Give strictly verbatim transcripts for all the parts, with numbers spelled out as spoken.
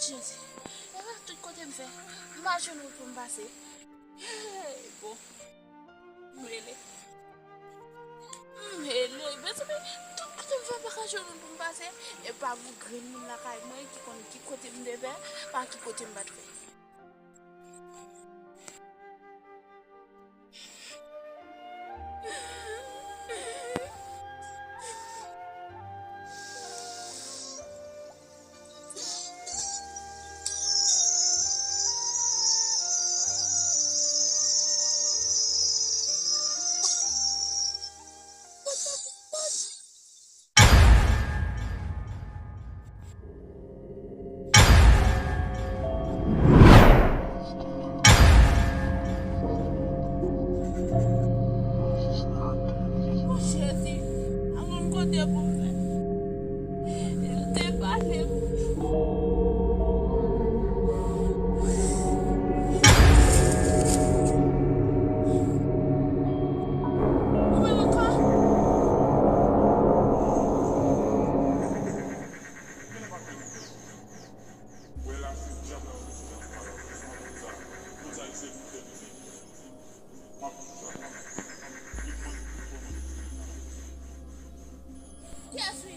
Jezi, e pa tout kote m fè, m pa jwenn wout pou m pase. Hey, bon. M rele. M rele. Mezanmi, tout kote m fè, m pa ka jwenn moun pou m pase. E pa gon grenn moun lakay mwen ki konn ki kote m te fè, pa ki kote m pa t fè. O Jezi, pa ban m kote pou m fè. Yo te pale m. Ou menm ankò? Kiyès wi?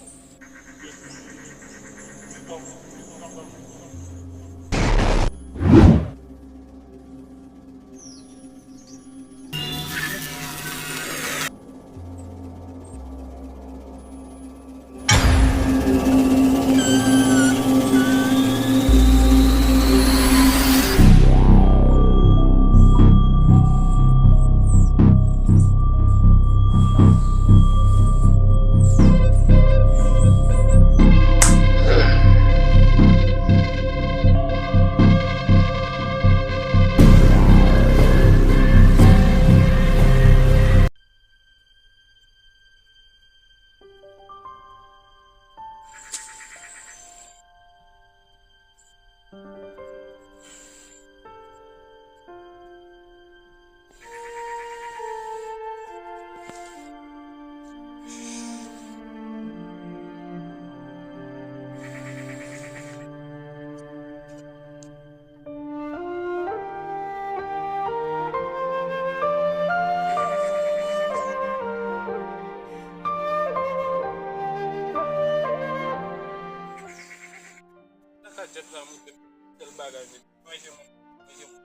Kaka djab sa monte tèl bagay, men manje mwen, manje mwen.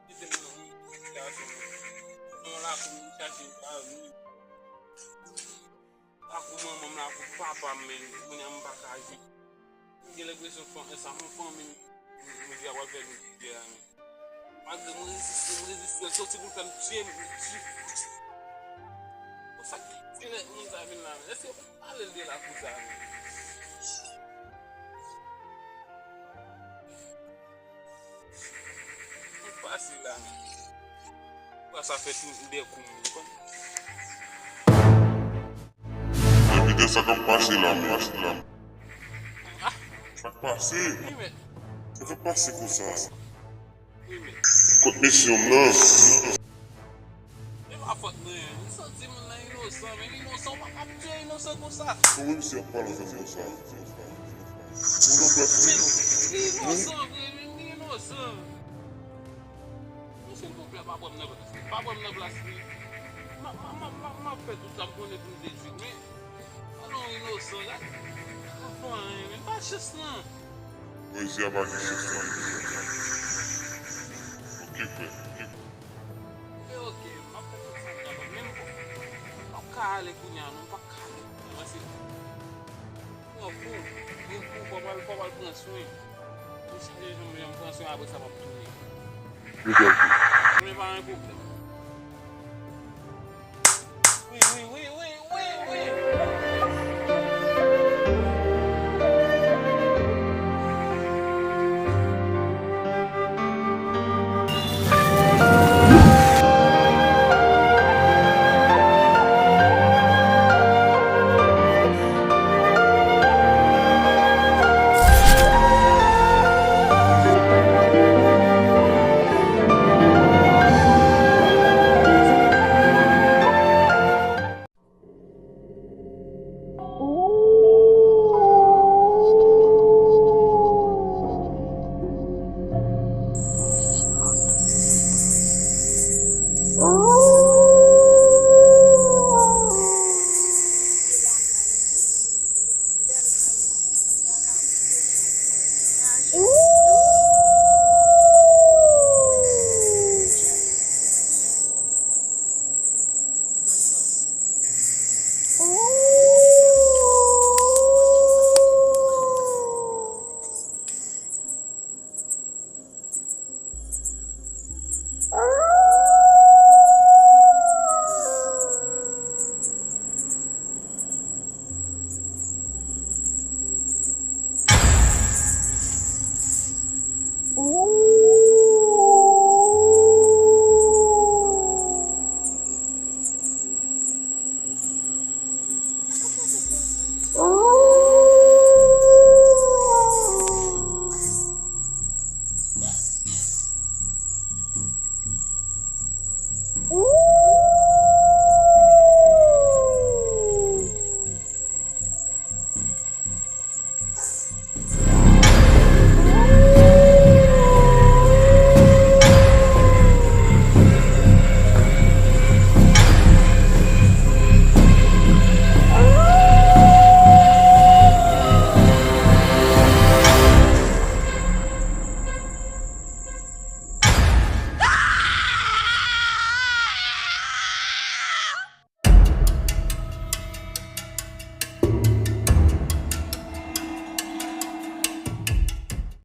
Kite mwen nan yon sitiyasyon. Nan yon lakou, m chache lavi. Lakou manman m, lakou papa m, men kounye a m pa ka jwenn. M gen lenpresyon fan, sa yon fanmi m, jodi a pral fè nou di dèyè a, men. Malgre mwen reziste, mwen reziste, l soti pou l fè m tiye m, m tiye. Bon, sa k fè nèt moun sa vin la, men? Èske yo pa t pale l de lakou sa, men? Mwen pase la, men. Kwa sa fè tou de kou, men, ou konprann? Epi de sa k ap pase la, men. Sa k pase? Wi, men. Sa k ap pase konsa? Wi, men. Kot mesye m nan? E pa fòt mwen. M santi moun nan inosan, men inosan, ou pa ka tiye inosan konsa. Kòman misye ap pale avè m konsa? Ou nan plas li? Men, li inosan vre, men li inosan. Men silvouplè, pa pran m nan plas li. Pa pran m nan plas li. M ap, m ap, m ap, m ap, m ap fè tout sa m konnen pou m te di, men, gade yon inosan, gade. Li pa fè anyen, men pa chans lan. Poyezi a pa gen chans lan. Ok, frè. Ok. Men ok, m ap fè tout sa m kapab. Men m p-, m p ap ka ale kounye a, non, m p ap ka ale kounye a, paske pran kou, pran kou, fò w al, fò w al pran swen. Ou chaje janm, janm pran swen, apre sa w ap tounen. Li bèl tou. Men pa gen pwoblèm.